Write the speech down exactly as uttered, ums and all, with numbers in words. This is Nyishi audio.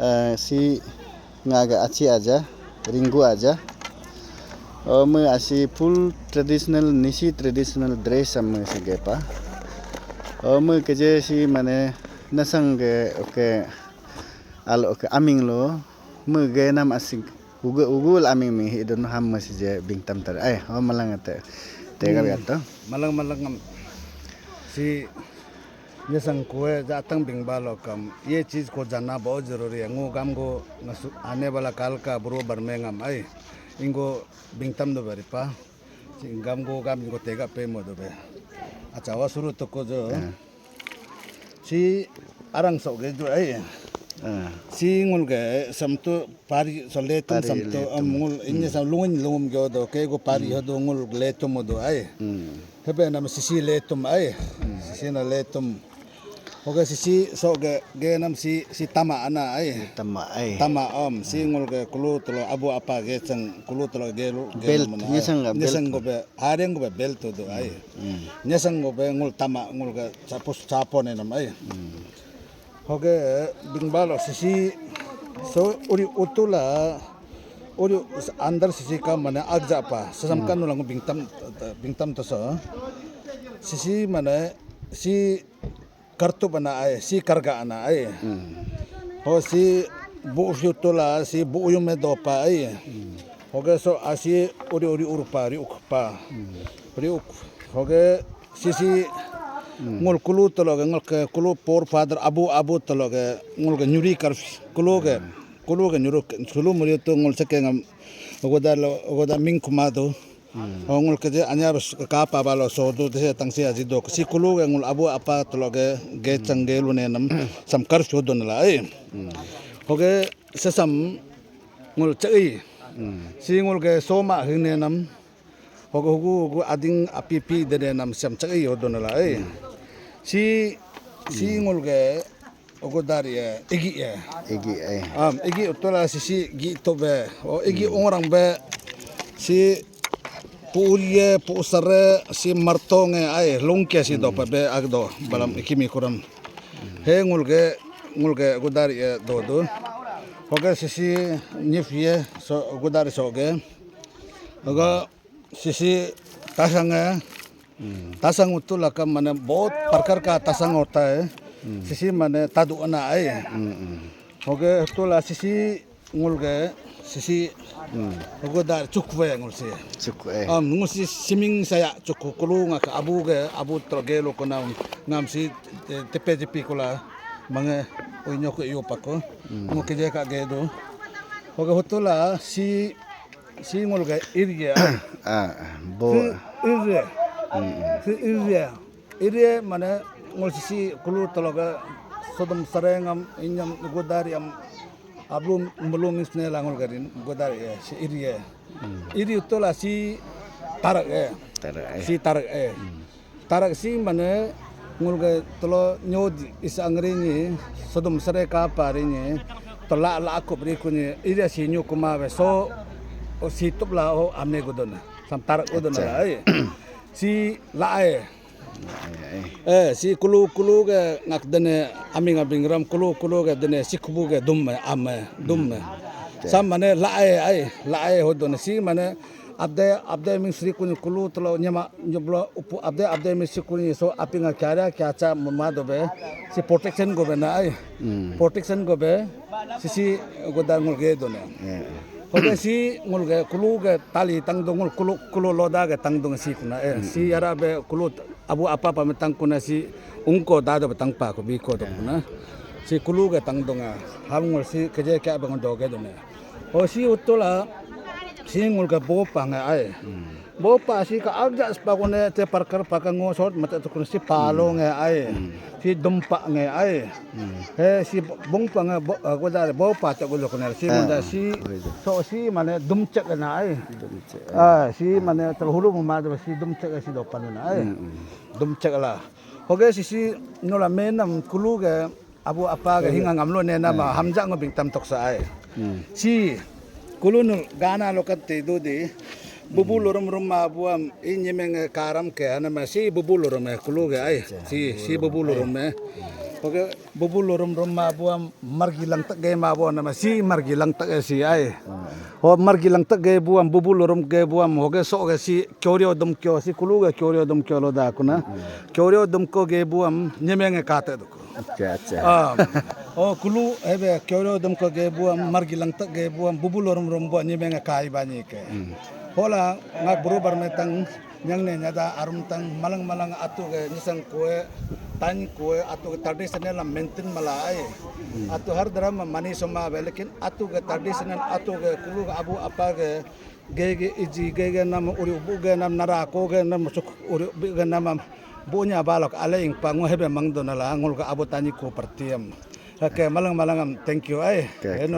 Eh, si ngaga aci aja, ringgu aja. Oh, me asi full traditional, Nyishi traditional dress am me si gepa. Oh, me keje si mane nasang ge, oke, al oke aming lo, me ge nam asi ugu, ugul aming mi hi don ham me si je bingtam tar. Eh, oh, malang ate. Tega Hmm. biato. Malang malang am. Si Nyesang kue jatang bing balo kam, ye cheez ko janna bahut zaruri hai. Ngo gam go ngasu, aane wala kal ka buru bar mein ngam ai. Ingo bingtam do bari pa. Si gam go gam ingo tega pe mo do be. Acha, wa suru to ko jo. Hmm. Si arang sok ge jo ai. Hmm. Si ngul ge sam to Pari so letum Pari samto letum. Am ngul inya Hmm. sam lungin lungum gyodo ke go pari Hmm. hodo ngul letum do ai. Hmm. Hebe nam sisi letum ai. Hmm. Sisi na letum. Oke, sisi so ge, ge nam si, si tama ana ai. Tama ai. Tama om si Hmm. ngul ge kulu telo abu apa ge chang kulu telo ge lu ge Belt, nam na ai. Nyesang ga belt. Nyesang go be, hareng go be belt do ai. Hmm. Nyesang go be ngul tama ngul ge sapus sapo ne nam ai. Hmm. Hoge bingbalo sisi so uri utula uri andar sisi ka mane agja pa sesam Hmm. kan ulang bingtam bingtam to so sisi mane si kartu bana ai si karga ana ai Hmm. ho si bu utula si bu yume dopa ai Hmm. hoge so asi uri uri urpa ri ukpa Hmm. ri uk hoge sisi Hmm. ngul kulu tolo ge ngul ke kulu forefather abu abu tolo ge ngul ge nyuri kar kulu ge Hmm. kulu ge nyuru kulu muri tu ngul seke ngam goda lo goda ming kuma tu Hmm. ho ngul ke je anya bas ka pa ba lo so tu de tang si aji do si kulu ge ngul abu apa tolo ge ge Hmm. chang ge lu ne nam sam kar su don la ai Hmm. hoge sesam ngul chai Hmm. si ngul ge soma hine nam Hogo hugu hugu ading api pi dede nam siam chak iyo dona la eh. Hmm. Si si Hmm. ngul ge ogo dari eh igi eh. Igi eh. Am igi utola si si gi to be. O igi Hmm. orang be si pu urie pu usare si martong eh ai lungke si do Hmm. pa be agdo balam Hmm. ikimi kuram. Hmm. He ngul ge ngul ge ogo dari eh do do. Hoge si si nyif ye so ogo dari so ge. Hoge Sisi tasang eh. Hmm. Tasang utu laka mane bahut prakar ka tasang hota hai. Hmm. Sisi mane tadu ana ai. Hmm, hmm. Hoge tu la sisi ngul ge sisi Hmm. hogo da chukwe ngul si. Chukwe. Am ngul si siming saya chukku kulu ngak abu ge abu tro ge lo kona ngam si te-, tepe jepi kula mange oi nyok yo pako. Hmm. Ngul keje ka ge do. Hoge hotula si Si ngul ga area. Ah, bo. Si area. Mm, mm. Si area. Area mane ngul si, si kulu tologa sodom sarengam inyam godari am ablum belum isne la ngul garin godari eh, si area. Mm. Area tola si tarak eh. Tarak eh. Si tarak eh. Mm. Tarak si mane ngul ga tolo nyod is angri ni sodom sare ka pari ni tola la ko bri ku ni ira si nyu kuma be so o si tup la o amne gudon sam tarak gudon Acha. La ai si la ai Ai, ai. Eh si kulu kulu ga ngak dene aming abing ram kulu kulu ga dene si kubu ga dum am dum Acha. Sam mane la ai ai la ai hodon si mane Abde, abde ming sri kuni kulu telo nyama nyoblo upu abde, abde ming sri kuni so apinga kyara kyacha mama dobe si protection gobe na ai. Hmm. Protection gobe sisi goda ngul ge done. Eh, eh. Hobe si ngul ge kulu ge tali tangdung ngul kulu, kulu loda ge tangdung si kuna eh. Hmm, si hmm. Yara be kulu abu apa pa metang kuna si ungko dado betang pa ko biko do kuna. Si kulu ge tangdung ah. Ham ngul si keje kya bang doge done. Ho si utula si ngul ga bo pa nge ai. Hmm. Bo pa si ka agja spa gune te parkar pa ka ngo sot mate tukun si palo Hmm. Nge ai. Hmm. Si dumpa nge ai. Hmm. He si bung pa nge bo, eh, goda bo pa te gulu kune si Ah, goda si oh, iya. So si mane dumchek na ai. Dumchek, Ah, si Hmm. Mane tel hulu ma si dumchek si do pa na ai. Hmm, hmm. Dumchek la. Hoge si si nula menam kulu ge Abu apa ga hinga ngamlo ne nama hamja ngo bingtam toksa ai. Hmm. Si kulunul gana lo kat te do de bubu lorum rum ma abu am inyemeng karam ke anama si bubu lorum eh kulu ge ai. Si, si bubu lorum eh. Oke, bubu lorum rum ma buam margi langtak ge ma buam nama si margi langtak ge si ai. Ho margi langtak ge buam bubu lorum ge buam hoge so ge si kyoryo dum kyo si kulu ge kyoryo dum kyo lo da kuna. Kyoryo dum ko ge buam nyemeng ge kate duku. Acha, acha. Ah. Oh, kulu hebe kyoryo dum ko ge buam margi langtak ge buam bubu lorum rum buam nyemeng ge kai bani ke. Hola ngak buru bar metang nyang ne nyada arum tang malang malang atu ge nyisang kue, tany kue, atu ge traditional la maintain mala ai. Atu har daram mani soma be, lekin atu ge traditional, atu ge kulu ge abu apa ge, ge ge iji ge ge nam uri bu ge nam nara ko ge nam suk uri bu ge nam am bu nya balok ale ing pa ngo hebe mang do nala ngul ge abu tany ku partiam. Oke, malang malang am thank you ai. Oke, oke.